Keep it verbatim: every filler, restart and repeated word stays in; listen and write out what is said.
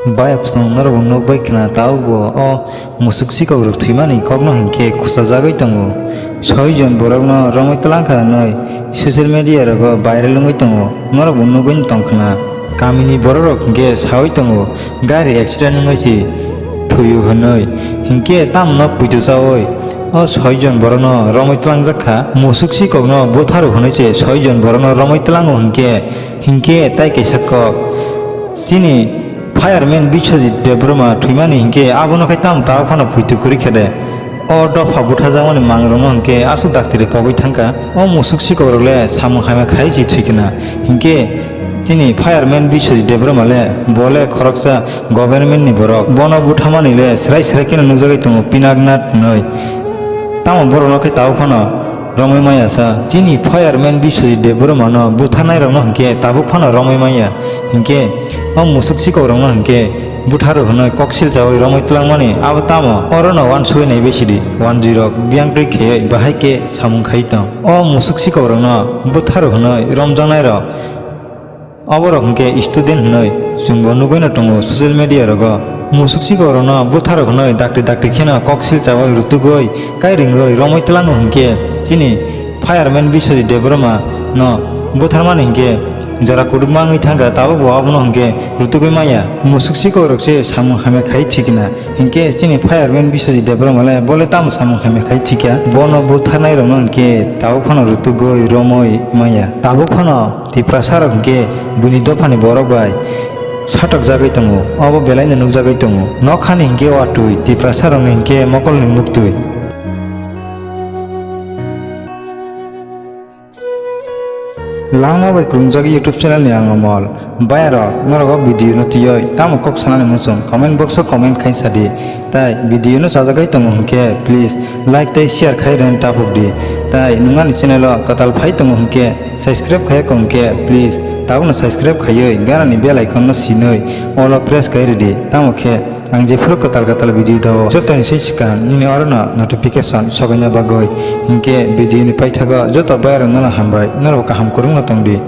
Bai apsong norokbo nukbai khna, tabukbo o musuk sikokrok thwimani kokno hinkhe khusajagwi tongo. Soi jon borokno romwi twlangkha hwnwi social media rogo viral wngwi tongo, norokbo nugwi tongkhna. Kamini borokrok hinkhe sawi tongo, gari accident wngwi se thwiyo hwnwi. Hinkhe tamno puitu chawi o soi jon borokno romwi twlangjak kha. Musuk sikokno butharo hwnwi se soi jon borokno romwi tlango hinkhe, hinkhe tai kaisa kok. Chini fireman Biswajit Debbarma thwimani hinkhe abono khai tamo tabuk phano puitu kwrwi khe de. O dopha buthajakmani mangrokno hinkhe aswk daktiri pogwi thangkha. O musuk sikokrok le samung hamya khai se thwikna. Hinkhe chini fireman Biswajit Debbarma le bo le khoroksa government ni borok. Bono buthamani le srai srai kheno nukjagwi tongo Pinaknath hwnwi. Tamo borokno khe tabuk phano romwi maya sa. Chini fireman Biswajit Debbarmano butharnairokno hinkhe tabuk phano romwi maya. Hinkhe o musuk sikokrokno hinkhe butharo hwnwi koksil chawi romwi twlangmani abo tamo? Orono uansugwi naibai sidi, wanjwirok biyang twi kheyoi bahai khe samung khai tong. O musuk sikokrokno butharo hwnwi romjaknairok, oborok hinkhe student hwnwi chwngbo nugwino tongo social media rogo. Musuk sikokrokno butharo hwnwi dakti dakti kheno koksil chawi rutugwi kairingwi romwi tlango hinkhe chini fireman Biswajit Debbarma no butharmani hinkhe jora kutukma wngwi thangkha, tabukbo abono hinkhe rutugwi maya. Musuk sikokrok se samung hamya khai thwikna, hinkhe chini fireman Biswajit Debbarma le bo le tamo samung hamya khai thwikha? Bono butharnairokno hinkhe tabuk phano rutugwi romwi maya. Tabuk phano Tiprasarok hinkhe buini dophani borok bai satokjagwi tongo, obo belaino nukjagwi tongo. Nokhani hinkhe watwi, Tiprasarokni hinkhe mokolni muktwi. Langma bai kwrwngjak YouTube channel ni ang Amol. Bayarok, norok o video no twiwi tamo kok sanani muchung comment box o comment khai sadi. Tai video no chajagwi tongo hinkhe please like tei share khai rwna tapuk di. Tai nwng ani channel o kwtal phai tongo hinkhe subscribe khaiya kong khe please tabukno subscribe khaiwi ganani bell icon no sinwi all o press khai rwdi. Tamo khe ang jephuru kwtal kwtal video dao jotoni sai swkang nini orono notification sogaina bagwi. Hinkhe video ni paithago joto bayarok no hambai, norok kaham kwrwngno tongdi.